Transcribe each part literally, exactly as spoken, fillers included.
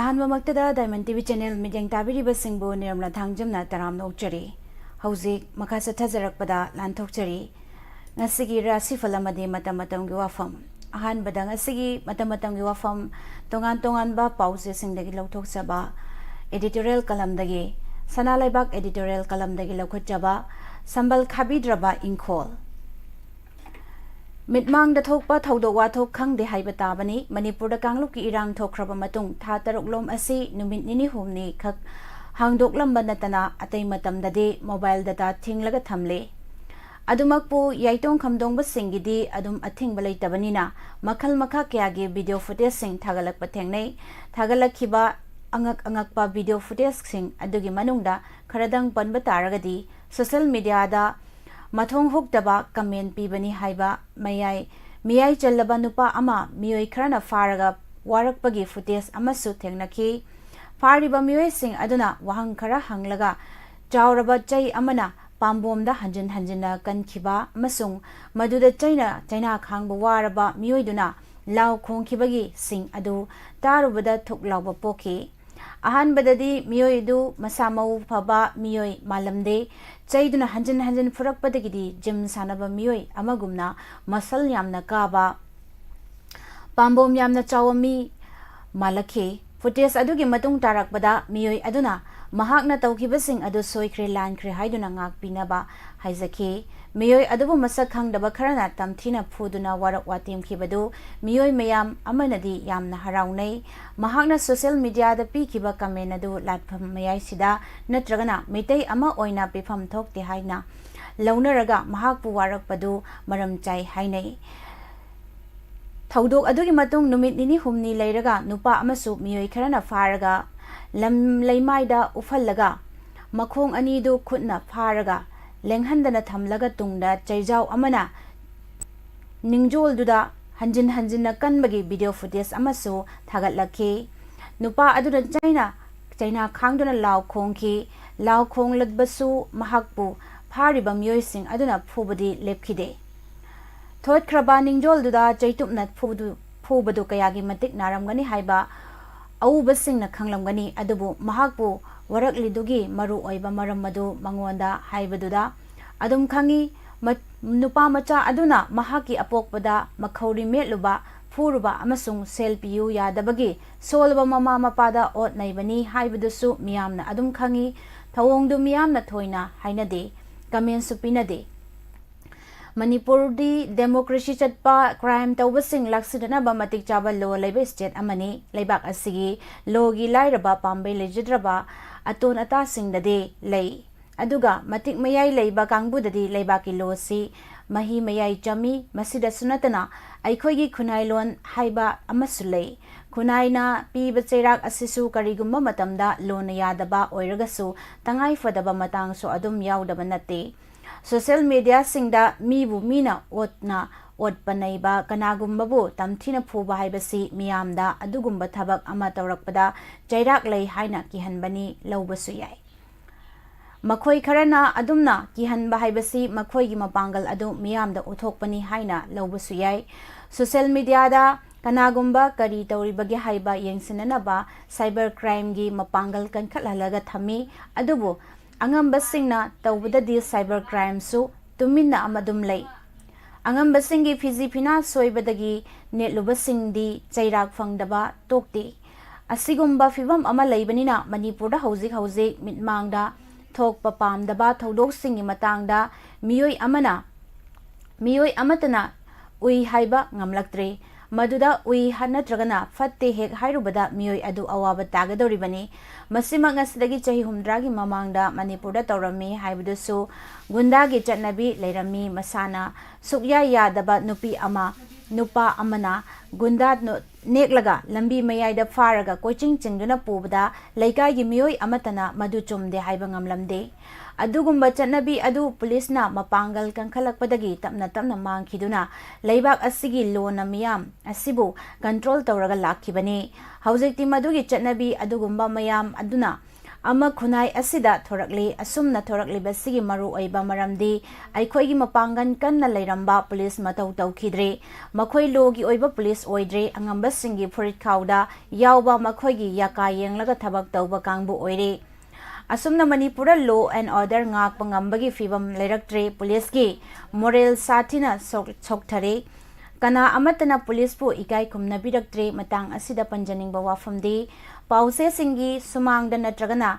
ꯑꯍꯥꯟꯕꯃꯛꯇꯗ Diamond T V channel ꯃꯤꯠꯌꯦꯡ ꯇꯥꯕꯤꯔꯤꯕꯁꯤꯡꯕꯨ ꯅꯤꯔꯝꯂꯥ ꯊꯥꯡꯖꯝꯅ ꯇꯔꯥꯝꯅ ꯑꯣꯛꯆꯔꯤ꯫ ꯍꯧꯖꯤꯛ ꯃꯈꯥ ꯆꯠꯊꯖꯔꯛꯄꯗ ꯂꯥꯟꯊꯣꯛꯆꯔꯤ꯫ ꯉꯁꯤꯒꯤ ꯔꯥꯁꯤꯐꯜ ꯑꯃꯗꯤ ꯃꯇꯝ ꯃꯇꯝꯒꯤ ꯋꯥꯐꯝ꯫ ꯑꯍꯥꯟꯕꯗ ꯉꯁꯤꯒꯤ ꯃꯇꯝ ꯃꯇꯝꯒꯤ ꯋꯥꯐꯝ, ꯇꯣꯉꯥꯟ ꯇꯣꯉꯥꯟꯕ ꯄꯥꯎꯆꯦꯁꯤꯡꯗꯒꯤ ꯂꯧꯊꯣꯛꯆꯕ editorial columnꯗꯒꯤ, ꯁꯅꯥ ꯂꯩꯕꯥꯛ editorial columnꯗꯒꯤ ꯂꯧꯈꯠꯆꯕ, ꯁꯝꯕꯜ ꯈꯥꯕꯤꯗ꯭ꯔꯕ ꯏꯪꯈꯣꯜ꯫ ꯃꯤꯠꯃꯥꯡꯗ ꯊꯣꯛꯄ ꯊꯧꯗꯣꯛ ꯋꯥꯊꯣꯛ ꯈꯪꯗꯦ ꯍꯥꯏꯕ ꯇꯥꯕꯅꯤ꯫ ꯃꯅꯤꯄꯨꯔꯗ ꯀꯥꯡꯂꯨꯞꯀꯤ ꯏꯔꯥꯡ ꯊꯣꯛꯈ꯭ꯔꯕ ꯃꯇꯨꯡ ꯊꯥ ꯇꯔꯨꯛ ꯂꯣꯝ ꯑꯁꯤ ꯅꯨꯃꯤꯠ ꯅꯤꯅꯤ ꯍꯨꯝꯅꯤ ꯈꯛ ꯍꯥꯡꯗꯣꯛꯂꯝꯕ ꯅꯠꯇꯅ ꯑꯇꯩ ꯃꯇꯝꯗꯗꯤ mobile data ꯊꯤꯡꯂꯒ ꯊꯝꯂꯤ꯫ ꯑꯗꯨꯃꯛꯄꯨ ꯌꯥꯏꯇꯣꯡ ꯈꯝꯗꯣꯡꯕꯁꯤꯡꯒꯤꯗꯤ ꯑꯗꯨꯝ ꯑꯊꯤꯡꯕ ꯂꯩꯇꯕꯅꯤꯅ ꯃꯈꯜ ꯃꯈꯥ ꯀꯌꯥꯒꯤ video footageꯁꯤꯡ ꯊꯥꯒꯠꯂꯛꯄ ꯊꯦꯡꯅꯩ꯫ ꯊꯥꯒꯠꯂꯛꯈꯤꯕ ꯑꯉꯛ ꯑꯉꯛꯄ video footageꯁꯤꯡ ꯑꯗꯨꯒꯤ ꯃꯅꯨꯡꯗ ꯈꯔꯗꯪ ꯄꯟꯕ ꯇꯥꯔꯒꯗꯤ, social mediaꯗ ꯃꯊꯣꯡ ꯍꯨꯛꯇꯕ comment ꯄꯤꯕꯅꯤ ꯍꯥꯏꯕ ꯃꯌꯥꯏ, ꯃꯤꯌꯥꯏ ꯆꯜꯂꯕ ꯅꯨꯄꯥ ꯑꯃ ꯃꯤꯑꯣꯏ ꯈꯔꯅ ꯐꯥꯔꯒ ꯋꯥꯔꯛꯄꯒꯤ footage ꯑꯃꯁꯨ ꯊꯦꯡꯅꯈꯤ꯫ ꯐꯥꯔꯤꯕ ꯃꯤꯑꯣꯏꯁꯤꯡ ꯑꯗꯨꯅ ꯋꯥꯍꯪ ꯈꯔ ꯍꯪꯂꯒ ꯆꯥꯎꯔꯕ ꯆꯩ ꯑꯃꯅ ꯄꯥꯝꯕꯣꯝꯗ ꯍꯟꯖꯤꯟ ꯍꯟꯖꯤꯟꯅ ꯀꯟꯈꯤꯕ ꯑꯃꯁꯨꯡ ꯃꯗꯨꯗ ꯆꯩꯅ ꯆꯩꯅꯥ ꯈꯥꯡꯕ ꯋꯥꯔꯕ ꯃꯤꯑꯣꯏꯗꯨꯅ ꯂꯥꯎ ꯈꯣꯡꯈꯤꯕꯒꯤ ꯁꯤꯡ ꯑꯗꯨ ꯇꯥꯔꯨꯕꯗ ꯊꯨꯛ ꯂꯥꯎꯕ ꯄꯣꯛꯈꯤ꯫ ꯑꯍꯥꯟꯕꯗꯗꯤ ꯃꯤꯑꯣꯏ ꯑꯗꯨ ꯃꯁꯥ ꯃꯎ ꯐꯕ ꯃꯤꯑꯣꯏ ꯃꯥꯜꯂꯝꯗꯦ꯫ ꯆꯩꯗꯨꯅ ꯍꯟꯖꯤꯟ ꯍꯟꯖꯤꯟ ꯐꯨꯔꯛꯄꯗꯒꯤꯗꯤ gym ꯁꯥꯟꯅꯕ ꯃꯤꯑꯣꯏ ꯑꯃꯒꯨꯝꯅ muscle ꯌꯥꯝꯅ ꯀꯥꯕ, ꯄꯥꯝꯕꯣꯝ ꯌꯥꯝꯅ ꯆꯥꯎꯕ ꯃꯤ ꯃꯥꯜꯂꯛꯈꯤ꯫ Footage ꯑꯗꯨꯒꯤ ꯃꯇꯨꯡ ꯇꯥꯔꯛꯄꯗ ꯃꯤꯑꯣꯏ ꯑꯗꯨꯅ ꯃꯍꯥꯛꯅ ꯇꯧꯈꯤꯕꯁꯤꯡ ꯑꯗꯨ ꯁꯣꯏꯈ꯭ꯔꯦ, ꯂꯥꯟꯈ꯭ꯔꯦ ꯍꯥꯏꯗꯨꯅ ꯉꯥꯛꯄꯤꯅꯕ ꯍꯥꯏꯖꯈꯤ꯫ ꯃꯤꯑꯣꯏ ꯑꯗꯨꯕꯨ ꯃꯁꯛ ꯈꯪꯗꯕ ꯈꯔꯅ ꯇꯝꯊꯤꯅ ꯐꯨꯗꯨꯅ ꯋꯥꯔꯛ ꯋꯥꯇꯦꯝꯈꯤꯕꯗꯨ ꯃꯤꯑꯣꯏ ꯃꯌꯥꯝ ꯑꯃꯅꯗꯤ ꯌꯥꯝꯅ ꯍꯔꯥꯎꯅꯩ꯫ ꯃꯍꯥꯛꯅ social mediaꯗ ꯄꯤꯈꯤꯕ comment ꯑꯗꯨ ꯂꯥꯠꯐꯝ ꯃꯌꯥꯏꯁꯤꯗ ꯅꯠꯇ꯭ꯔꯒꯅ ꯃꯤꯇꯩ ꯑꯃ ꯑꯣꯏꯅ ꯄꯤꯐꯝ ꯊꯣꯛꯇꯦ ꯍꯥꯏꯅ ꯂꯧꯅꯔꯒ ꯃꯍꯥꯛꯄꯨ ꯋꯥꯔꯛꯄꯗꯨ ꯃꯔꯝ ꯆꯥꯏ ꯍꯥꯏꯅꯩ꯫ ꯊꯧꯗꯣꯛ ꯑꯗꯨꯒꯤ ꯃꯇꯨꯡ ꯅꯨꯃꯤꯠ ꯅꯤꯅꯤ ꯍꯨꯝꯅꯤ ꯂꯩꯔꯒ ꯅꯨꯄꯥ ꯑꯃꯁꯨ ꯃꯤꯑꯣꯏ ꯈꯔꯅ ꯐꯥꯔꯒ ꯂꯝ ꯂꯩꯃꯥꯏꯗ ꯎꯞꯍꯜꯂꯒ ꯃꯈꯣꯡ ꯑꯅꯤꯗꯨ ꯈꯨꯠꯅ ꯐꯥꯔꯒ ꯂꯦꯡꯍꯟꯗꯅ ꯊꯝꯂꯒ ꯇꯨꯡꯗ ꯆꯩꯖꯥꯎ ꯑꯃꯅ ꯅꯤꯡꯖꯣꯜꯗꯨꯗ ꯍꯟꯖꯤꯟ ꯍꯟꯖꯤꯟꯅ ꯀꯟꯕꯒꯤ video footage ꯑꯃꯁꯨ ꯊꯥꯒꯠꯂꯛꯈꯤ꯫ ꯅꯨꯄꯥ ꯑꯗꯨꯅ ꯆꯩꯅ, ꯆꯩꯅꯥ ꯈꯥꯡꯗꯨꯅ ꯂꯥꯎ ꯈꯣꯡꯈꯤ꯫ ꯂꯥꯎ ꯈꯣꯡꯂꯕꯁꯨ ꯃꯍꯥꯛꯄꯨ ꯐꯥꯔꯤꯕ ꯃꯤꯑꯣꯏꯁꯤꯡ ꯑꯗꯨꯅ ꯐꯨꯕꯗꯤ ꯂꯦꯞꯈꯤꯗꯦ꯫ ꯊꯣꯠꯈ꯭ꯔꯕ ꯅꯤꯡꯖꯣꯜꯗꯨꯗ ꯆꯩꯇꯨꯞꯅ ꯐꯨꯗꯨ-, ꯐꯨꯕꯗꯨ ꯀꯌꯥꯒꯤ ꯃꯇꯤꯛ ꯅꯥꯔꯝꯒꯅꯤ ꯍꯥꯏꯕ ꯑꯎꯕꯁꯤꯡꯅ ꯈꯪꯂꯝꯒꯅꯤ, ꯑꯗꯨꯕꯨ ꯃꯍꯥꯛꯄꯨ ꯋꯥꯔꯛꯂꯤꯗꯨꯒꯤ ꯃꯔꯨ ꯑꯣꯏꯕ ꯃꯔꯝ ꯑꯗꯨ ꯃꯉꯣꯟꯗ ꯍꯥꯏꯕꯗꯨꯗ ꯑꯗꯨꯝ ꯈꯪꯏ꯫ ꯃ-, ꯅꯨꯄꯥ ꯃꯆꯥ ꯑꯗꯨꯅ ꯃꯍꯥꯛꯀꯤ ꯑꯄꯣꯛꯄꯗ ꯃꯈꯧꯔꯤ ꯃꯦꯠꯂꯨꯕ, ꯐꯨꯔꯨꯕ ꯑꯃꯁꯨꯡ ꯁꯦꯜ ꯄꯤꯌꯨ ꯌꯥꯗꯕꯒꯤ ꯁꯣꯜꯂꯕ ꯃꯃꯥ ꯃꯄꯥꯗ ꯑꯣꯠ ꯅꯩꯕꯅꯤ ꯍꯥꯏꯕꯗꯨꯁꯨ ꯃꯤꯌꯥꯝꯅ ꯑꯗꯨꯝ ꯈꯪꯏ꯫ ꯊꯧꯑꯣꯡꯗꯨ ꯃꯤꯌꯥꯝꯅ ꯊꯣꯏꯅ ꯍꯥꯏꯅꯗꯦ, ꯀꯃꯦꯟꯁꯨ ꯄꯤꯅꯗꯦ꯫ ꯃꯅꯤꯄꯨꯔꯗꯤ ꯗꯦꯃꯣꯀ꯭ꯔꯦꯁꯤ ꯆꯠꯄ, ꯀ꯭ꯔꯥꯏꯝ ꯇꯧꯕꯁꯤꯡ ꯂꯥꯛꯁꯤꯟꯅꯅꯕ ꯃꯇꯤꯛ ꯆꯥꯕ ꯂꯣ ꯂꯩꯕ ꯁ꯭ꯇꯦꯠ ꯑꯃꯅꯤ꯫ ꯂꯩꯕꯥꯛ ꯑꯁꯤꯒꯤ ꯂꯣꯒꯤ ꯂꯥꯏꯔꯕ ꯄꯥꯝꯕꯩ ꯂꯩꯖꯗ꯭ꯔꯕ ꯑꯇꯣꯟ ꯑꯇꯥꯁꯤꯡꯗꯗꯤ ꯂꯩ, ꯑꯗꯨꯒ ꯃꯇꯤꯛ ꯃꯌꯥꯏ ꯂꯩꯕ ꯀꯥꯡꯕꯨꯗꯗꯤ ꯂꯩꯕꯥꯛꯀꯤ ꯂꯣꯁꯤ ꯃꯍꯤ ꯃꯌꯥꯏ ꯆꯝꯃꯤ꯫ ꯃꯁꯤꯗꯁꯨ ꯅꯠꯇꯅ ꯑꯩꯈꯣꯏꯒꯤ ꯈꯨꯟꯅꯥꯏ ꯂꯣꯟ ꯍꯥꯏꯕ ꯑꯃꯁꯨ ꯂꯩ꯫ ꯈꯨꯟꯅꯥꯏꯅ ꯄꯤꯕ ꯆꯩꯔꯥꯛ ꯑꯁꯤꯁꯨ ꯀꯔꯤꯒꯨꯝꯕ ꯃꯇꯝꯗ ꯂꯣꯟꯅ ꯌꯥꯗꯕ ꯑꯣꯏꯔꯒꯁꯨ ꯇꯉꯥꯏ ꯐꯗꯕ ꯃꯇꯥꯡꯁꯨ ꯑꯗꯨꯝ ꯌꯥꯎꯗꯕ ꯅꯠꯇꯦ꯫ ꯁꯣꯁꯦꯜ ꯃꯦꯗꯤꯌꯥꯁꯤꯡꯗ ꯃꯤꯕꯨ ꯃꯤꯅ ꯑꯣꯠꯅ ꯑꯣꯠꯄ ꯅꯩꯕ, ꯀꯅꯥꯒꯨꯝꯕꯕꯨ ꯇꯝꯊꯤꯅ ꯐꯨꯕ ꯍꯥꯏꯕꯁꯤ ꯃꯤꯌꯥꯝꯗ ꯑꯗꯨꯒꯨꯝꯕ ꯊꯕꯛ ꯑꯃ ꯇꯧꯔꯛꯄꯗ ꯆꯩꯔꯥꯛ ꯂꯩ ꯍꯥꯏꯅ ꯀꯤꯍꯟꯕꯅꯤ ꯂꯧꯕꯁꯨ ꯌꯥꯏ꯫ ꯃꯈꯣꯏ ꯈꯔꯅ ꯑꯗꯨꯝꯅ ꯀꯤꯍꯟꯕ ꯍꯥꯏꯕꯁꯤ ꯃꯈꯣꯏꯒꯤ ꯃꯄꯥꯡꯒꯜ ꯑꯗꯨ ꯃꯤꯌꯥꯝꯗ ꯎꯠꯊꯣꯛꯄꯅꯤ ꯍꯥꯏꯅ ꯂꯧꯕꯁꯨ ꯌꯥꯏ꯫ ꯁꯣꯁꯦꯜ ꯃꯦꯗꯤꯌꯥꯗ ꯀꯅꯥꯒꯨꯝꯕ ꯀꯔꯤ ꯇꯧꯔꯤꯕꯒꯦ ꯍꯥꯏꯕ ꯌꯦꯡꯁꯤꯟꯅꯅꯕ ꯁꯥꯏꯕꯔ ꯀ꯭ꯔꯥꯏꯝꯒꯤ ꯃꯄꯥꯡꯒꯜ ꯀꯟꯈꯠꯍꯜꯂꯒ ꯊꯝꯃꯤ, ꯑꯗꯨꯕꯨ ꯑꯉꯝꯕꯁꯤꯡꯅ ꯇꯧꯕꯗꯗꯤ ꯁꯥꯏꯕꯔ ꯀ꯭ꯔꯥꯏꯝꯁꯨ ꯇꯨꯃꯤꯟꯅ ꯑꯃ ꯑꯗꯨꯝ ꯂꯩ꯫ ꯑꯉꯝꯕꯁꯤꯡꯒꯤ ꯐꯤꯖꯤ ꯐꯤꯅꯥ ꯁꯣꯏꯕꯗꯒꯤ ꯅꯦꯠꯂꯨꯕꯁꯤꯡꯗꯤ ꯆꯩꯔꯥꯛ ꯐꯪꯗꯕ ꯇꯣꯛꯇꯦ꯫ ꯑꯁꯤꯒꯨꯝꯕ ꯐꯤꯕꯝ ꯑꯃ ꯂꯩꯕꯅꯤꯅ ꯃꯅꯤꯄꯨꯔꯗ ꯍꯧꯖꯤꯛ ꯍꯧꯖꯤꯛ ꯃꯤꯠꯃꯥꯡꯗ ꯊꯣꯛꯄ ꯄꯥꯝꯗꯕ ꯊꯧꯗꯣꯛꯁꯤꯡꯒꯤ ꯃꯇꯥꯡꯗ ꯃꯤꯑꯣꯏ ꯑꯃꯅ, ꯃꯤꯑꯣꯏ ꯑꯃꯠꯇꯅ ꯎꯏ ꯍꯥꯏꯕ ꯉꯝꯂꯛꯇ꯭ꯔꯦ꯫ ꯃꯗꯨꯗ ꯎꯏ ꯍ-, ꯅꯠꯇ꯭ꯔꯒꯅ ꯐꯠꯇꯦ ꯍꯦꯛ ꯍꯥꯏꯔꯨꯕꯗ ꯃꯤꯑꯣꯏ ꯑꯗꯨ ꯑꯋꯥꯕ ꯇꯥꯒꯗꯧꯔꯤꯕꯅꯤ꯫ ꯃꯁꯤꯃꯛ ꯉꯁꯤꯗꯒꯤ ꯆꯍꯤ ꯍꯨꯝꯗ꯭ꯔꯥꯒꯤ ꯃꯃꯥꯡꯗ ꯃꯅꯤꯄꯨꯔꯗ ꯇꯧꯔꯝꯃꯤ ꯍꯥꯏꯕꯗꯨꯁꯨ ꯒꯨꯟꯗꯥꯒꯤ ꯆꯠꯅꯕꯤ ꯂꯩꯔꯝꯃꯤ꯫ ꯃꯁꯥꯅ ꯁꯨꯛꯌꯥ ꯌꯥꯗꯕ ꯅꯨꯄꯤ ꯑꯃ, ꯅꯨꯄꯥ ꯑꯃꯅ ꯒꯨꯟꯗꯥ ꯅꯨ-, ꯅꯦꯛꯂꯒ ꯂꯝꯕꯤ ꯃꯌꯥꯏꯗ ꯐꯥꯔꯒ ꯀꯣꯏꯆꯤꯡ ꯆꯤꯡꯗꯨꯅ ꯄꯨꯕꯗ ꯂꯩꯀꯥꯏꯒꯤ ꯃꯤꯑꯣꯏ ꯑꯃꯠꯇꯅ ꯃꯗꯨ ꯆꯨꯝꯗꯦ ꯍꯥꯏꯕ ꯉꯝꯂꯝꯗꯦ꯫ ꯑꯗꯨꯒꯨꯝꯕ ꯆꯠꯅꯕꯤ ꯑꯗꯨ ꯄꯨꯂꯤꯁꯅ ꯃꯄꯥꯡꯒꯜ ꯀꯟꯈꯠꯂꯛꯄꯗꯒꯤ ꯇꯞꯅ ꯇꯞꯅ ꯃꯥꯡꯈꯤꯗꯨꯅ ꯂꯩꯕꯥꯛ ꯑꯁꯤꯒꯤ ꯂꯣꯅ ꯃꯤꯌꯥꯝ ꯑꯁꯤꯕꯨ ꯀꯟꯇ꯭ꯔꯣꯜ ꯇꯧꯔꯒ ꯂꯥꯛꯈꯤꯕꯅꯤ꯫ ꯍꯧꯖꯤꯛꯇꯤ ꯃꯗꯨꯒꯤ ꯆꯠꯅꯕꯤ ꯑꯗꯨꯒꯨꯝꯕ ꯃꯌꯥꯝ ꯑꯗꯨꯅ ꯑꯃ ꯈꯨꯟꯅꯥꯏ ꯑꯁꯤꯗ ꯊꯣꯔꯛꯂꯤ꯫ ꯑꯁꯨꯝꯅ ꯊꯣꯔꯛꯂꯤꯕꯁꯤꯒꯤ ꯃꯔꯨꯑꯣꯏꯕ ꯃꯔꯝꯗꯤ ꯑꯩꯈꯣꯏꯒꯤ ꯃꯄꯥꯡꯒꯜ ꯀꯟꯅ ꯂꯩꯔꯝꯕ ꯄꯨꯂꯤꯁ ꯃꯊꯧ ꯇꯧꯈꯤꯗ꯭ꯔꯦ꯫ ꯃꯈꯣꯏ ꯂꯣꯒꯤ ꯑꯣꯏꯕ ꯄꯨꯂꯤꯁ ꯑꯣꯏꯗ꯭ꯔꯦ꯫ ꯑꯉꯝꯕꯁꯤꯡꯒꯤ ꯐꯨꯔꯤꯠ ꯈꯥꯎꯗ ꯌꯥꯎꯕ ꯃꯈꯣꯏꯒꯤ ꯌꯥꯀꯥ ꯌꯦꯡꯂꯒ ꯊꯕꯛ ꯇꯧꯕ ꯀꯥꯡꯕꯨ ꯑꯣꯏꯔꯦ꯫ ꯑꯁꯨꯝꯅ ꯃꯅꯤꯄꯨꯔꯗ law and order ꯉꯥꯛꯄ ꯉꯝꯕꯒꯤ ꯐꯤꯕꯝ ꯂꯩꯔꯛꯇ꯭ꯔꯦ꯫ ꯄꯨꯂꯤꯁꯀꯤ moral ꯁꯥꯊꯤꯅ ꯁꯣꯛ-, ꯁꯣꯛꯊꯔꯦ꯫ ꯀꯅꯥ ꯑꯃꯠꯇꯅ ꯄꯨꯂꯤꯁꯄꯨ ꯏꯀꯥꯏ ꯈꯨꯝꯅꯕꯤꯔꯛꯇ꯭ꯔꯦ꯫ ꯃꯇꯥꯡ ꯑꯁꯤꯗ ꯄꯟꯖꯅꯤꯡꯕ ꯋꯥꯐꯝꯗꯤ, ꯄꯥꯎꯆꯦꯁꯤꯡꯒꯤ ꯁꯨꯃꯥꯡꯗ ꯅꯠꯇ꯭ꯔꯒꯅ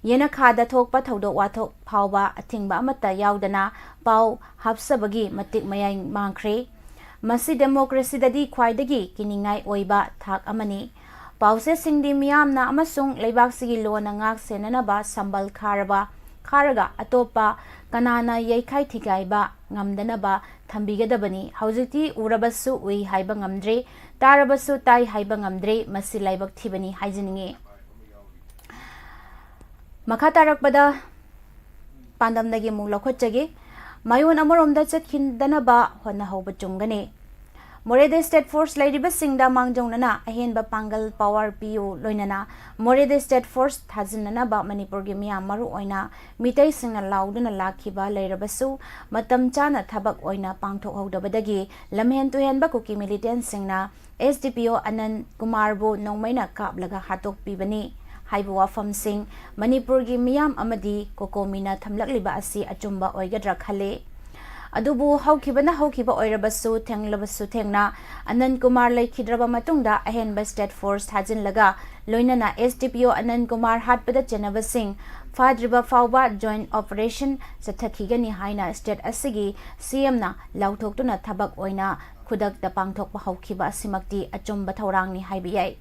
ꯌꯦꯅꯈꯥꯗ ꯊꯣꯛꯄ ꯊꯧꯗꯣꯛ ꯋꯥꯊꯣꯛ ꯐꯥꯎꯕ ꯑꯊꯤꯡꯕ ꯑꯃꯠꯇ ꯌꯥꯎꯗꯅ ꯄꯥꯎ ꯍꯥꯞꯆꯕꯒꯤ ꯃꯇꯤꯛ ꯃꯌꯥꯏ ꯃꯥꯡꯈ꯭ꯔꯦ꯫ ꯃꯁꯤ democracyꯗꯗꯤ ꯈ꯭ꯋꯥꯏꯗꯒꯤ ꯀꯤꯅꯤꯡꯉꯥꯏ ꯑꯣꯏꯕ ꯊꯥꯛ ꯑꯃꯅꯤ꯫ ꯄꯥꯎꯆꯦꯁꯤꯡꯗꯤ ꯃꯤꯌꯥꯝꯅ ꯑꯃꯁꯨꯡ ꯂꯩꯕꯥꯛꯁꯤꯒꯤ ꯂꯣꯅ ꯉꯥꯛ ꯁꯦꯟꯅꯅꯕ ꯁꯝꯕꯜ ꯈꯥꯔꯕ, ꯈꯥꯔꯒ ꯑꯇꯣꯞꯄ ꯀꯅꯥꯅ ꯌꯩꯈꯥꯏ ꯊꯤꯒꯥꯏꯕ ꯉꯝꯗꯅꯕ ꯊꯝꯕꯤꯒꯗꯕꯅꯤ꯫ ꯍꯧꯖꯤꯛꯇꯤ ꯎꯔꯕꯁꯨ ꯎꯏ ꯍꯥꯏꯕ ꯉꯝꯗ꯭ꯔꯦ, ꯇꯥꯔꯕꯁꯨ ꯇꯥꯏ ꯍꯥꯏꯕ ꯉꯝꯗ꯭ꯔꯦ꯫ ꯃꯁꯤ ꯂꯥꯏꯕꯛ ꯊꯤꯕꯅꯤ ꯍꯥꯏꯖꯅꯤꯡꯉꯤ꯫ ꯃꯈꯥ ꯇꯥꯔꯛꯄꯗ ꯄꯥꯟꯗꯝꯗꯒꯤ ꯑꯃꯨꯛ ꯂꯧꯈꯠꯆꯒꯦ꯫ ꯃꯌꯣꯟ ꯑꯃꯔꯣꯝꯗ ꯆꯠꯈꯤꯗꯅꯕ ꯍꯣꯠꯅꯍꯧꯕ ꯆꯨꯝꯒꯅꯤ꯫ ꯃꯣꯔꯦꯗ state force ꯂꯩꯔꯤꯕꯁꯤꯡꯗ ꯃꯥꯡꯖꯧꯅꯅ ꯑꯍꯦꯟꯕ ꯄꯥꯡꯒꯜ power ꯄꯤꯌꯨ, ꯂꯣꯏꯅꯅ ꯃꯣꯔꯦꯗ state force ꯊꯥꯖꯤꯟꯅꯅꯕ ꯃꯅꯤꯄꯨꯔꯒꯤ ꯃꯤꯌꯥꯝ, ꯃꯔꯨ ꯑꯣꯏꯅ ꯃꯤꯇꯩꯁꯤꯡꯅ ꯂꯥꯎꯗꯨꯅ ꯂꯥꯛꯈꯤꯕ ꯂꯩꯔꯕꯁꯨ, ꯃꯇꯝ ꯆꯥꯅ ꯊꯕꯛ ꯑꯣꯏꯅ ꯄꯥꯡꯊꯣꯛꯍꯧꯗꯕꯗꯒꯤ ꯂꯝꯍꯦꯟ ꯇꯨꯍꯦꯟꯕ ꯀꯨꯀꯤ militantꯁꯤꯡꯅ SDPO ꯑꯅꯟ ꯀꯨꯃꯥꯔꯕꯨ ꯅꯣꯡꯃꯩꯅ ꯀꯥꯞꯂꯒ ꯍꯥꯠꯇꯣꯛꯄꯤꯕꯅꯤ ꯍꯥꯏꯕ ꯋꯥꯐꯝꯁꯤꯡ ꯃꯅꯤꯄꯨꯔꯒꯤ ꯃꯤꯌꯥꯝ ꯑꯃꯗꯤ ꯀꯣꯀꯣꯃꯤꯅ ꯊꯝꯂꯛꯂꯤꯕ ꯑꯁꯤ ꯑꯆꯨꯝꯕ ꯑꯣꯏꯒꯗ꯭ꯔꯥ ꯈꯜꯂꯤ꯫ ꯑꯗꯨꯕꯨ ꯍꯧꯈꯤꯕꯅ ꯍꯧꯈꯤꯕ ꯑꯣꯏꯔꯕꯁꯨ, ꯊꯦꯡꯂꯕꯁꯨ ꯊꯦꯡꯅ ꯑꯅꯟ ꯀꯨꯃꯥꯔ ꯂꯩꯈꯤꯗ꯭ꯔꯕ ꯃꯇꯨꯡꯗ ꯑꯍꯦꯟꯕ state force ꯊꯥꯖꯤꯜꯂꯒ, ꯂꯣꯏꯅꯅ SDPO ꯑꯅꯟ ꯀꯨꯃꯥꯔ ꯍꯥꯠꯄꯗ ꯆꯦꯟꯅꯕꯁꯤꯡ ꯐꯥꯗ꯭ꯔꯤꯕ ꯐꯥꯎꯕ joint operation ꯆꯠꯊꯈꯤꯒꯅꯤ ꯍꯥꯏꯅ state ꯑꯁꯤꯒꯤ CMꯅ ꯂꯥꯎꯊꯣꯛꯇꯨꯅ ꯊꯕꯛ ꯑꯣꯏꯅ ꯈꯨꯗꯛꯇ ꯄꯥꯡꯊꯣꯛꯄ ꯍꯧꯈꯤꯕ ꯑꯁꯤꯃꯛꯇꯤ ꯑꯆꯨꯝꯕ ꯊꯧꯔꯥꯡꯅꯤ ꯍꯥꯏꯕ ꯌꯥꯏ꯫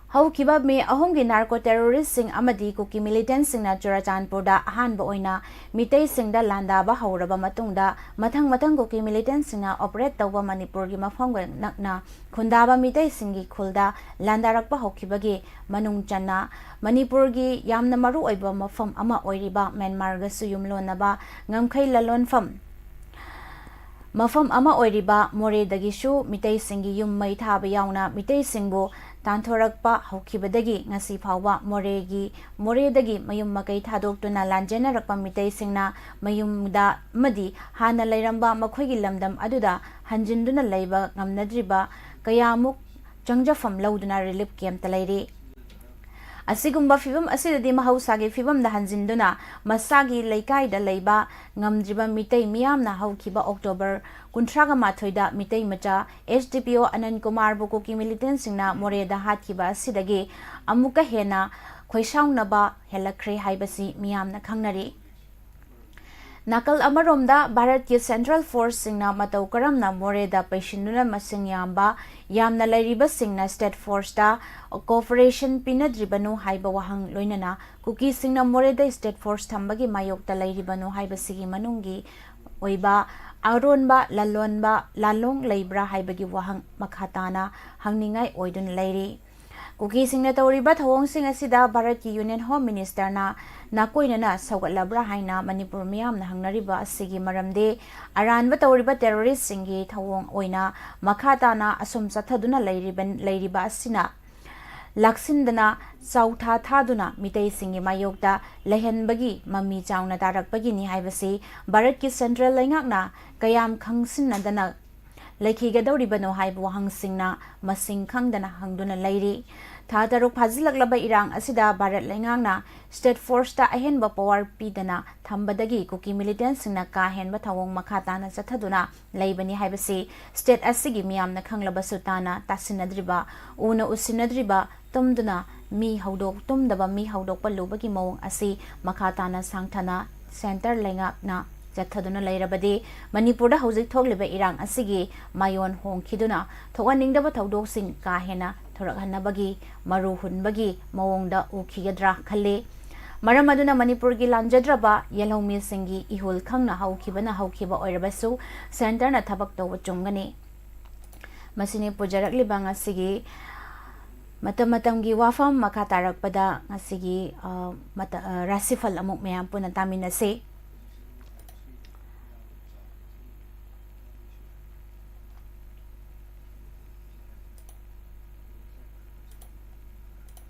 ꯍꯧꯈꯤꯕ May ꯑꯍꯨꯝꯒꯤ narco terroristꯁꯤꯡ ꯑꯃꯗꯤ ꯀꯨꯀꯤ militantꯁꯤꯡꯅ ꯆꯨꯔꯆꯥꯟꯄꯨꯔꯗ ꯑꯍꯥꯟꯕ ꯑꯣꯏꯅ ꯃꯤꯇꯩꯁꯤꯡꯗ ꯂꯥꯟꯗꯥꯕ ꯍꯧꯔꯕ ꯃꯇꯨꯡꯗ, ꯃꯊꯪ ꯃꯊꯪ ꯀꯨꯀꯤ militantꯁꯤꯡꯅ operate ꯇꯧꯕ ꯃꯅꯤꯄꯨꯔꯒꯤ ꯃꯐꯝꯒ ꯅꯛꯅ ꯈꯨꯟꯗꯥꯕ ꯃꯤꯇꯩꯁꯤꯡꯒꯤ ꯈꯨꯜꯗ ꯂꯥꯟꯗꯥꯔꯛꯄ ꯍꯧꯈꯤꯕꯒꯤ ꯃꯅꯨꯡ ꯆꯟꯅ ꯃꯅꯤꯄꯨꯔꯒꯤ ꯌꯥꯝꯅ ꯃꯔꯨ ꯑꯣꯏꯕ ꯃꯐꯝ ꯑꯃ ꯑꯣꯏꯔꯤꯕ ꯃ꯭ꯌꯥꯟꯃꯥꯔꯒꯁꯨ ꯌꯨꯝꯂꯣꯟꯅꯕ ꯉꯝꯈꯩ ꯂꯂꯣꯟꯐꯝ ꯃꯐꯝ ꯑꯃ ꯑꯣꯏꯔꯤꯕ ꯃꯣꯔꯦꯗꯒꯤꯁꯨ ꯃꯤꯇꯩꯁꯤꯡꯒꯤ ꯌꯨꯝ ꯃꯩ ꯊꯥꯕ ꯌꯥꯎꯅ ꯃꯤꯇꯩꯁꯤꯡꯕꯨ ꯇꯥꯟꯊꯣꯔꯛꯄ ꯍꯧꯈꯤꯕꯗꯒꯤ ꯉꯁꯤ ꯐꯥꯎꯕ ꯃꯣꯔꯦꯒꯤ, ꯃꯣꯔꯦꯗꯒꯤ ꯃꯌꯨꯝ ꯃꯀꯩ ꯊꯥꯗꯣꯛꯇꯨꯅ ꯂꯥꯟꯖꯦꯟꯅꯔꯛꯄ ꯃꯤꯇꯩꯁꯤꯡꯅ ꯃꯌꯨꯝꯗ ꯑꯃꯗꯤ ꯍꯥꯟꯅ ꯂꯩꯔꯝꯕ ꯃꯈꯣꯏꯒꯤ ꯂꯝꯗꯝ ꯑꯗꯨꯗ ꯍꯟꯖꯤꯟꯗꯨꯅ ꯂꯩꯕ ꯉꯝꯅꯗ꯭ꯔꯤꯕ ꯀꯌꯥꯃꯨꯛ ꯆꯪꯖꯐꯝ ꯂꯧꯗꯨꯅ ꯔꯤꯂꯤꯐ ꯀꯦꯝꯞꯇ ꯂꯩꯔꯤ꯫ ꯑꯁꯤꯒꯨꯝꯕ ꯐꯤꯕꯝ ꯑꯁꯤꯗꯗꯤ ꯃꯍꯧꯁꯥꯒꯤ ꯐꯤꯕꯝꯗ ꯍꯟꯖꯤꯟꯗꯨꯅ ꯃꯁꯥꯒꯤ ꯂꯩꯀꯥꯏꯗ ꯂꯩꯕ ꯉꯝꯗ꯭ꯔꯤꯕ ꯃꯤꯇꯩ ꯃꯤꯌꯥꯝꯅ ꯍꯧꯈꯤꯕ ꯑꯣꯛꯇꯣꯕꯔ ꯀꯨꯟꯊ꯭ꯔꯥꯒ ꯃꯥꯊꯣꯏꯗ ꯃꯤꯇꯩ ꯃꯆꯥ ꯑꯦꯁ ꯗꯤ ꯄꯤ ꯑꯣ ꯑꯅꯟ ꯀꯨꯃꯥꯔꯕꯨ ꯀꯨꯀꯤ ꯃꯤꯂꯤꯇꯦꯟꯁꯤꯡꯅ ꯃꯣꯔꯦꯗ ꯍꯥꯠꯈꯤꯕ ꯑꯁꯤꯗꯒꯤ ꯑꯃꯨꯛꯀ ꯍꯦꯟꯅ ꯈꯣꯏꯁꯥꯎꯅꯕ ꯍꯦꯜꯂꯛꯈ꯭ꯔꯦ ꯍꯥꯏꯕꯁꯤ ꯃꯤꯌꯥꯝꯅ ꯈꯪꯅꯔꯤ꯫ ꯅꯥꯀꯜ ꯑꯃꯔꯣꯝꯗ ꯚꯥꯔꯠꯀꯤ ꯁꯦꯟꯇ꯭ꯔꯦꯜ ꯐꯣꯔꯁꯁꯤꯡꯅ ꯃꯇꯧ ꯀꯔꯝꯅ ꯃꯣꯔꯦꯗ ꯄꯩꯁꯤꯟꯗꯨꯅ ꯃꯁꯤꯡ ꯌꯥꯝꯕ, ꯌꯥꯝꯅ ꯂꯩꯔꯤꯕꯁꯤꯡꯅ ꯁ꯭ꯇꯦꯠ ꯐꯣꯔꯁꯇ ꯀꯣꯑꯣꯄꯔꯦꯁꯟ ꯄꯤꯅꯗ꯭ꯔꯤꯕꯅꯣ ꯍꯥꯏꯕ ꯋꯥꯍꯪ ꯂꯣꯏꯅꯅ ꯀꯨꯀꯤꯁꯤꯡꯅ ꯃꯣꯔꯦꯗ ꯁ꯭ꯇꯦꯠ ꯐꯣꯔꯁ ꯊꯝꯕꯒꯤ ꯃꯥꯌꯣꯛꯇ ꯂꯩꯔꯤꯕꯅꯣ ꯍꯥꯏꯕꯁꯤꯒꯤ ꯃꯅꯨꯡꯒꯤ ꯑꯣꯏꯕ ꯑꯔꯣꯟꯕ ꯂꯥꯂꯣꯟꯕ, ꯂꯥꯂꯣꯡ ꯂꯩꯕ꯭ꯔꯥ ꯍꯥꯏꯕꯒꯤ ꯋꯥꯍꯪ ꯃꯈꯥ ꯇꯥꯅ ꯍꯪꯅꯤꯡꯉꯥꯏ ꯑꯣꯏꯗꯨꯅ ꯂꯩꯔꯤ꯫ ꯀꯨꯀꯤꯁꯤꯡꯅ ꯇꯧꯔꯤꯕ ꯊꯧꯑꯣꯡꯁꯤꯡ ꯑꯁꯤꯗ ꯚꯥꯔꯠꯀꯤ ꯌꯨꯅꯤꯌꯟ ꯍꯣꯝ ꯃꯤꯅꯤꯁꯇꯔꯅ ꯅꯥꯀꯣꯏꯅꯅ ꯁꯧꯒꯠꯂꯕ꯭ꯔꯥ ꯍꯥꯏꯅ ꯃꯅꯤꯄꯨꯔ ꯃꯤꯌꯥꯝꯅ ꯍꯪꯅꯔꯤꯕ ꯑꯁꯤꯒꯤ ꯃꯔꯝꯗꯤ, ꯑꯔꯥꯟꯕ ꯇꯧꯔꯤꯕ ꯇꯦꯔꯣꯔꯤꯁꯁꯤꯡꯒꯤ ꯊꯧꯑꯣꯡ ꯑꯣꯏꯅ ꯃꯈꯥ ꯇꯥꯅ ꯑꯁꯨꯝ ꯆꯠꯊꯗꯨꯅ ꯂꯩꯔꯤꯕ, ꯂꯩꯔꯤꯕ ꯑꯁꯤꯅ ꯂꯥꯛꯁꯤꯟꯗꯅ ꯆꯥꯎꯊꯥ ꯊꯥꯗꯨꯅ ꯃꯤꯇꯩꯁꯤꯡꯒꯤ ꯃꯥꯌꯣꯛꯇ ꯂꯩꯍꯟꯕꯒꯤ ꯃꯃꯤ ꯆꯥꯎꯅ ꯇꯥꯔꯛꯄꯒꯤꯅꯤ ꯍꯥꯏꯕꯁꯤ ꯚꯥꯔꯠꯀꯤ ꯁꯦꯟꯇ꯭ꯔꯦꯜ ꯂꯩꯉꯥꯛꯅ ꯀꯌꯥꯝ ꯈꯪꯁꯤꯟꯅꯗꯅ ꯂꯩꯈꯤꯒꯗꯧꯔꯤꯕꯅꯣ ꯍꯥꯏꯕ ꯋꯥꯍꯪꯁꯤꯡꯅ ꯃꯁꯤꯡ ꯈꯪꯗꯅ ꯍꯪꯗꯨꯅ ꯂꯩꯔꯤ꯫ ꯊꯥ ꯇꯔꯨꯛ ꯐꯥꯖꯤꯜꯂꯛꯂꯕ ꯏꯔꯥꯡ ꯑꯁꯤꯗ ꯚꯥꯔꯠ ꯂꯩꯉꯥꯛꯅ ꯁ꯭ꯇꯦꯠ ꯐꯣꯔꯁꯇ ꯑꯍꯦꯟꯕ ꯄꯋꯥꯔ ꯄꯤꯗꯅ ꯊꯝꯕꯗꯒꯤ ꯀꯨꯀꯤ ꯃꯤꯂꯤꯇꯦꯟꯁꯤꯡꯅ ꯀꯥ ꯍꯦꯟꯕ ꯊꯧꯑꯣꯡ ꯃꯈꯥ ꯇꯥꯅ ꯆꯠꯊꯗꯨꯅ ꯂꯩꯕꯅꯤ ꯍꯥꯏꯕꯁꯤ ꯁ꯭ꯇꯦꯠ ꯑꯁꯤꯒꯤ ꯃꯤꯌꯥꯝꯅ ꯈꯪꯂꯕꯁꯨ ꯇꯥꯅ ꯇꯥꯁꯤꯟꯅꯗ꯭ꯔꯤꯕ, ꯎꯅ ꯎꯁꯤꯟꯅꯗ꯭ꯔꯤꯕ, ꯇꯨꯝꯗꯨꯅ ꯃꯤ ꯍꯧꯗꯣꯛ-, ꯇꯨꯝꯗꯕ ꯃꯤ ꯍꯧꯗꯣꯛꯄ ꯂꯨꯕꯒꯤ ꯃꯑꯣꯡ ꯑꯁꯤ ꯃꯈꯥ ꯇꯥꯅ ꯁꯥꯡꯊꯅ ꯁꯦꯟꯇꯔ ꯂꯩꯉꯥꯛꯅ ꯆꯠꯊꯗꯨꯅ ꯂꯩꯔꯕꯗꯤ, ꯃꯅꯤꯄꯨꯔꯗ ꯍꯧꯖꯤꯛ ꯊꯣꯛꯂꯤꯕ ꯏꯔꯥꯡ ꯑꯁꯤꯒꯤ ꯃꯥꯌꯣꯟ ꯍꯣꯡꯈꯤꯗꯨꯅ ꯊꯣꯛꯍꯟꯅꯤꯡꯗꯕ ꯊꯧꯗꯣꯛꯁꯤꯡ ꯀꯥ ꯍꯦꯟꯅ ꯊꯣꯔꯛꯍꯟꯅꯕꯒꯤ ꯃꯔꯨ ꯍꯨꯟꯕꯒꯤ ꯃꯑꯣꯡꯗ ꯎꯈꯤꯒꯗ꯭ꯔꯥ ꯈꯜꯂꯤ꯫ ꯃꯔꯝ ꯑꯗꯨꯅ ꯃꯅꯤꯄꯨꯔꯒꯤ ꯂꯥꯟꯖꯗ꯭ꯔꯕ ꯌꯦꯜꯍꯧꯃꯤꯁꯤꯡꯒꯤ ꯏꯍꯨꯜ ꯈꯪꯅ ꯍꯧꯈꯤꯕꯅ ꯍꯧꯈꯤꯕ ꯑꯣꯏꯔꯕꯁꯨ, ꯁꯦꯟꯇꯔꯅ ꯊꯕꯛ ꯇꯧꯕ ꯆꯨꯝꯒꯅꯤ꯫ ꯃꯁꯤꯅꯤ ꯄꯨꯖꯔꯛꯂꯤꯕ ꯉꯁꯤꯒꯤ ꯃꯇꯝ ꯃꯇꯝꯒꯤ ꯋꯥꯐꯝ꯫ ꯃꯈꯥ ꯇꯥꯔꯛꯄꯗ ꯉꯁꯤꯒꯤ, ꯑ, ꯃꯇ-, ꯑ, ꯔꯥꯁꯤꯐꯜ ꯑꯃꯨꯛ ꯃꯌꯥꯝ ꯄꯨꯟꯅ ꯇꯥꯃꯤꯟꯅꯁꯤ꯫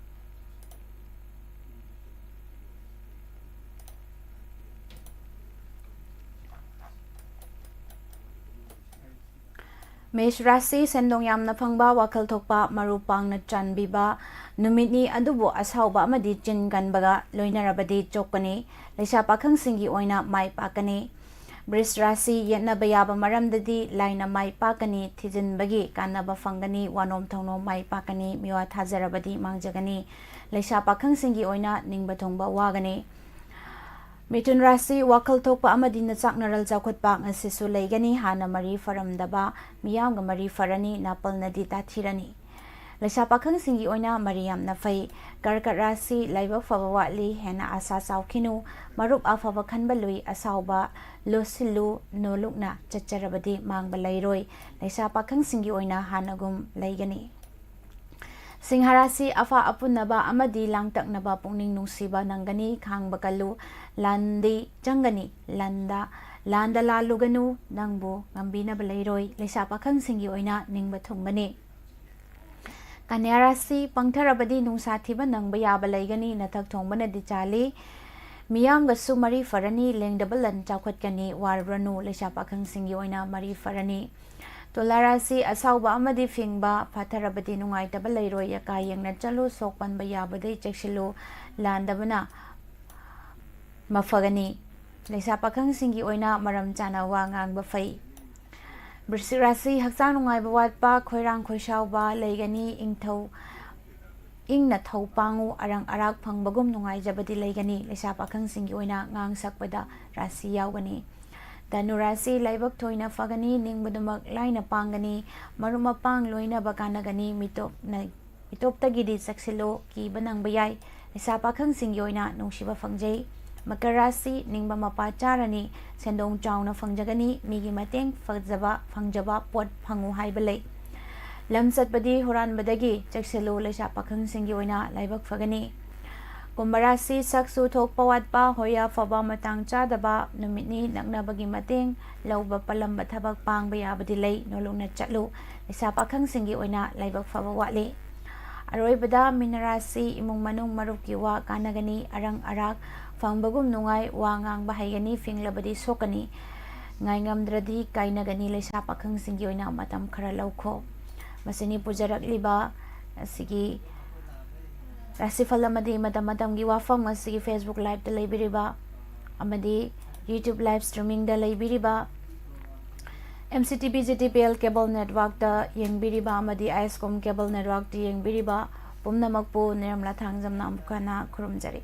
ꯃꯦꯁ ꯔꯥꯁꯤ, ꯁꯦꯟꯗꯣꯡ ꯌꯥꯝꯅ ꯐꯪꯕ, ꯋꯥꯈꯜ ꯊꯣꯛꯄ, ꯃꯔꯨꯞ ꯄꯥꯡꯅ ꯆꯥꯟꯕꯤꯕ ꯅꯨꯃꯤꯠꯅꯤ, ꯑꯗꯨꯕꯨ ꯑꯁꯥꯎꯕ ꯑꯃꯗꯤ ꯆꯤꯟ ꯀꯟꯕꯒ ꯂꯣꯏꯅꯔꯕꯗꯤ ꯆꯣꯛꯀꯅꯤ꯫ ꯂꯩꯁꯥ ꯄꯥꯈꯪꯁꯤꯡꯒꯤ ꯑꯣꯏꯅ ꯃꯥꯏ ꯄꯥꯛꯀꯅꯤ꯫ ꯕ꯭ꯔꯤꯁ ꯔꯥꯁꯤ, ꯌꯦꯠꯅꯕ ꯌꯥꯕ ꯃꯔꯝꯗꯗꯤ ꯂꯥꯏꯅ ꯃꯥꯏ ꯄꯥꯛꯀꯅꯤ, ꯊꯤꯖꯤꯟꯕꯒꯤ ꯀꯥꯟꯅꯕ ꯐꯪꯒꯅꯤ, ꯋꯥꯅꯣꯝ ꯊꯧꯅꯣꯝ ꯃꯥꯏ ꯄꯥꯛꯀꯅꯤ, ꯃꯤꯋꯥ ꯊꯥꯖꯔꯕꯗꯤ ꯃꯥꯡꯖꯒꯅꯤ꯫ ꯂꯩꯁꯥ ꯄꯥꯈꯪꯁꯤꯡꯒꯤ ꯑꯣꯏꯅ ꯅꯤꯡꯕ ꯊꯨꯡꯕ ꯋꯥꯒꯅꯤ꯫ ꯃꯤꯊꯨꯟ ꯔꯥꯁꯤ, ꯋꯥꯈꯜ ꯊꯣꯛꯄ ꯑꯃꯗꯤ ꯅꯆꯥꯛꯅꯔꯜ ꯆꯥꯎꯈꯠꯄ ꯉꯁꯤꯁꯨ ꯂꯩꯒꯅꯤ꯫ ꯍꯥꯟꯅ ꯃꯔꯤ ꯐꯔꯝꯗꯕ ꯃꯤꯌꯥꯝꯒ ꯃꯔꯤ ꯐꯔꯅꯤ, ꯅꯥꯄꯜꯅꯗꯤ ꯇꯥꯊꯤꯔꯅꯤ꯫ ꯂꯩꯁꯥ ꯄꯥꯈꯪꯁꯤꯡꯒꯤ ꯑꯣꯏꯅ ꯃꯔꯤ ꯌꯥꯝꯅ ꯐꯩ꯫ ꯀꯔꯀꯠ ꯔꯥꯁꯤ, ꯂꯥꯏꯕꯛ ꯐꯕ ꯋꯥꯠꯂꯤ, ꯍꯦꯟꯅ ꯑꯥꯁꯥ ꯆꯥꯎꯈꯤꯅꯨ꯫ ꯃꯔꯨꯞ ꯑꯐꯕ ꯈꯟꯕ ꯂꯨꯏ, ꯑꯁꯥꯎꯕ ꯂꯣꯠꯁꯤꯜꯂꯨ, ꯅꯣꯂꯨꯛꯅ ꯆꯠꯆꯔꯕꯗꯤ ꯃꯥꯡꯕ ꯂꯩꯔꯣꯏ꯫ ꯂꯩꯁꯥ ꯄꯥꯈꯪꯁꯤꯡꯒꯤ ꯑꯣꯏꯅ ꯍꯥꯟꯅꯒꯨꯝ ꯂꯩꯒꯅꯤ꯫ ꯁꯤꯡꯍ ꯔꯥꯁꯤ, ꯑꯐ ꯑꯄꯨꯟꯅꯕ ꯑꯃꯗꯤ ꯂꯥꯡꯇꯛꯅꯕ ꯄꯨꯛꯅꯤꯡ ꯅꯨꯡꯁꯤꯕ ꯅꯪꯒꯅꯤ, ꯈꯥꯡꯕ ꯀꯜꯂꯨ꯫ ꯂꯥꯟꯗꯤ ꯆꯪꯒꯅꯤ, ꯂꯥꯟꯗ, ꯂꯥꯟꯗ ꯂꯥꯜꯂꯨꯒꯅꯨ, ꯅꯪꯕꯨ ꯉꯝꯕꯤꯅꯕ ꯂꯩꯔꯣꯏ꯫ ꯂꯩꯁꯥ ꯄꯥꯈꯪꯁꯤꯡꯒꯤ ꯑꯣꯏꯅ ꯅꯤꯡꯕ ꯊꯨꯡꯒꯅꯤ꯫ ꯀꯟꯌꯥ ꯔꯥꯁꯤ, ꯄꯪꯊꯔꯕꯗꯤ ꯅꯨꯡꯁꯥ ꯊꯤꯕ ꯅꯪꯕ ꯌꯥꯕ ꯂꯩꯒꯅꯤ, ꯅꯊꯛ ꯊꯣꯡꯕꯅꯗꯤ ꯆꯥꯜꯂꯤ꯫ ꯃꯤꯌꯥꯝꯒꯁꯨ ꯃꯔꯤ ꯐꯔꯅꯤ, ꯂꯦꯡꯗꯕ ꯂꯟ ꯆꯥꯎꯈꯠꯀꯅꯤ, ꯋꯥꯔꯨꯔꯅꯨ, ꯂꯩꯁꯥ ꯄꯥꯈꯪꯁꯤꯡꯒꯤ ꯑꯣꯏꯅ ꯃꯔꯤ ꯐꯔꯅꯤ꯫ ꯇꯨꯂꯥ ꯔꯥꯁꯤ, ꯑꯁꯥꯎꯕ ꯑꯃꯗꯤ ꯐꯤꯡꯕ, ꯐꯥꯊꯔꯕꯗꯤ ꯅꯨꯡꯉꯥꯏꯇꯕ ꯂꯩꯔꯣꯏ, ꯑꯀꯥ ꯌꯦꯡꯅ ꯆꯠꯂꯨ, ꯁꯣꯛ ꯄꯟꯕ ꯌꯥꯕꯗꯩ ꯆꯦꯛꯁꯤꯜꯂꯨ, ꯂꯥꯟꯗꯕꯅ ꯃꯐꯒꯅꯤ꯫ ꯂꯩꯁꯥ ꯄꯥꯈꯪꯁꯤꯡꯒꯤ ꯑꯣꯏꯅ ꯃꯔꯝ ꯆꯥꯅ ꯋꯥ ꯉꯥꯡꯕ ꯐꯩ꯫ ꯕ꯭ꯔꯤꯁꯤꯛ ꯔꯥꯁꯤ, ꯍꯛꯆꯥꯡ ꯅꯨꯡꯉꯥꯏꯕ ꯋꯥꯠꯄ, ꯈꯣꯏꯔꯥꯡ ꯈꯣꯏꯁꯥꯎꯕ ꯂꯩꯒꯅꯤ, ꯏꯪꯊꯧ, ꯏꯪꯅ ꯊꯧ ꯄꯥꯡꯉꯨ, ꯑꯔꯪ ꯑꯔꯥꯛ ꯐꯪꯕꯒꯨꯝ ꯅꯨꯡꯉꯥꯏꯖꯕꯗꯤ ꯂꯩꯒꯅꯤ꯫ ꯂꯩꯁꯥ ꯄꯥꯈꯪꯁꯤꯡꯒꯤ ꯑꯣꯏꯅ ꯉꯥꯡ ꯁꯛꯄꯗ ꯔꯥꯁꯤ ꯌꯥꯎꯒꯅꯤ꯫ ꯙꯅꯨ ꯔꯥꯁꯤ, ꯂꯥꯏꯕꯛ ꯊꯣꯏꯅ ꯐꯒꯅꯤ, ꯅꯤꯡꯕꯗꯨꯃꯛ ꯂꯥꯏꯅ ꯄꯥꯡꯒꯅꯤ, ꯃꯔꯨꯞ ꯃꯄꯥꯡ ꯂꯣꯏꯅꯕ ꯀꯥꯟꯅꯒꯅꯤ, ꯃꯤꯇꯣꯞꯅ, ꯃꯤꯇꯣꯞꯇꯒꯤꯗꯤ ꯆꯦꯛꯁꯤꯜꯂꯨ, ꯀꯤꯕ ꯅꯪꯕ ꯌꯥꯏ꯫ ꯂꯩꯁꯥ ꯄꯥꯈꯪꯁꯤꯡꯒꯤ ꯑꯣꯏꯅ ꯅꯨꯡꯁꯤꯕ ꯐꯪꯖꯩ꯫ ꯃꯀꯔ ꯔꯥꯁꯤ, ꯅꯤꯡꯕ ꯃꯄꯥ ꯆꯥꯔꯅꯤ, ꯁꯦꯟꯗꯣꯡ ꯆꯥꯎꯅ ꯐꯪꯖꯒꯅꯤ, ꯃꯤꯒꯤ ꯃꯇꯦꯡ ꯐꯖꯕ ꯐꯪꯖꯕ ꯄꯣꯠ ꯐꯪꯉꯨ ꯍꯥꯏꯕ ꯂꯩ꯫ ꯂꯝ ꯆꯠꯄꯗꯤ ꯍꯨꯔꯥꯟꯕꯗꯒꯤ ꯆꯦꯛꯁꯤꯜꯂꯨ, ꯂꯩꯁꯥ ꯄꯥꯈꯪꯁꯤꯡꯒꯤ ꯑꯣꯏꯅ ꯂꯥꯏꯕꯛ ꯐꯒꯅꯤ꯫ ꯀꯨꯝꯚ ꯔꯥꯁꯤ, ꯁꯛꯁꯨ ꯊꯣꯛꯄ ꯋꯥꯠꯄ, ꯍꯣꯌꯥ ꯐꯕ ꯃꯇꯥꯡ ꯆꯥꯗꯕ ꯅꯨꯃꯤꯠꯅꯤ, ꯅꯛꯅꯕꯒꯤ ꯃꯇꯦꯡ ꯂꯧꯕ ꯄꯜꯂꯝꯕ ꯊꯕꯛ ꯄꯥꯡꯕ ꯌꯥꯕꯗꯤ ꯂꯩ, ꯅꯣꯂꯨꯛꯅ ꯆꯠꯂꯨ, ꯂꯩꯁꯥ ꯄꯥꯈꯪꯁꯤꯡꯒꯤ ꯑꯣꯏꯅ ꯂꯥꯏꯕꯛ ꯐꯕ ꯋꯥꯠꯂꯤ꯫ ꯑꯔꯣꯏꯕꯗ ꯃꯤꯅ ꯔꯥꯁꯤ, ꯏꯃꯨꯡ ꯃꯅꯨꯡ ꯃꯔꯨꯞꯀꯤ ꯋꯥ ꯀꯥꯟꯅꯒꯅꯤ, ꯑꯔꯪ ꯑꯔꯥꯛ ꯐꯪꯕꯒꯨꯝ ꯅꯨꯡꯉꯥꯏ, ꯋꯥ ꯉꯥꯡꯕ ꯍꯩꯒꯅꯤ, ꯐꯤꯡꯂꯕꯗꯤ ꯁꯣꯛꯀꯅꯤ꯫ ꯉꯥꯏꯉꯝꯗ꯭ꯔꯗꯤ ꯀꯥꯏꯅꯒꯅꯤ, ꯂꯩꯁꯥ ꯄꯥꯈꯪꯁꯤꯡꯒꯤ ꯑꯣꯏꯅ ꯃꯇꯝ ꯈꯔ ꯂꯧꯈꯣ꯫ ꯃꯁꯤꯅꯤ ꯄꯨꯖꯔꯛꯂꯤꯕ ꯑꯁꯤꯒꯤ ꯔꯥꯁꯤꯐꯜ ꯑꯃꯗꯤ ꯃꯇꯝ ꯃꯇꯝꯒꯤ ꯋꯥꯐꯝ ꯑꯁꯤꯒꯤ Facebook Liveꯇ ꯂꯩꯕꯤꯔꯤꯕ ꯑꯃꯗꯤ YouTube live streamingꯗ ꯂꯩꯕꯤꯔꯤꯕ, M C T V G T P L cable networkꯇ ꯌꯦꯡꯕꯤꯔꯤꯕ ꯑꯃꯗꯤ ISCOM cable networkꯇ ꯌꯦꯡꯕꯤꯔꯤꯕ ꯄꯨꯝꯅꯃꯛꯄꯨ ꯅꯤꯔꯃꯂꯥ ꯊꯥꯡꯖꯝꯅ ꯑꯃꯨꯛ ꯍꯟꯅ ꯈꯨꯔꯨꯝꯖꯔꯤ꯫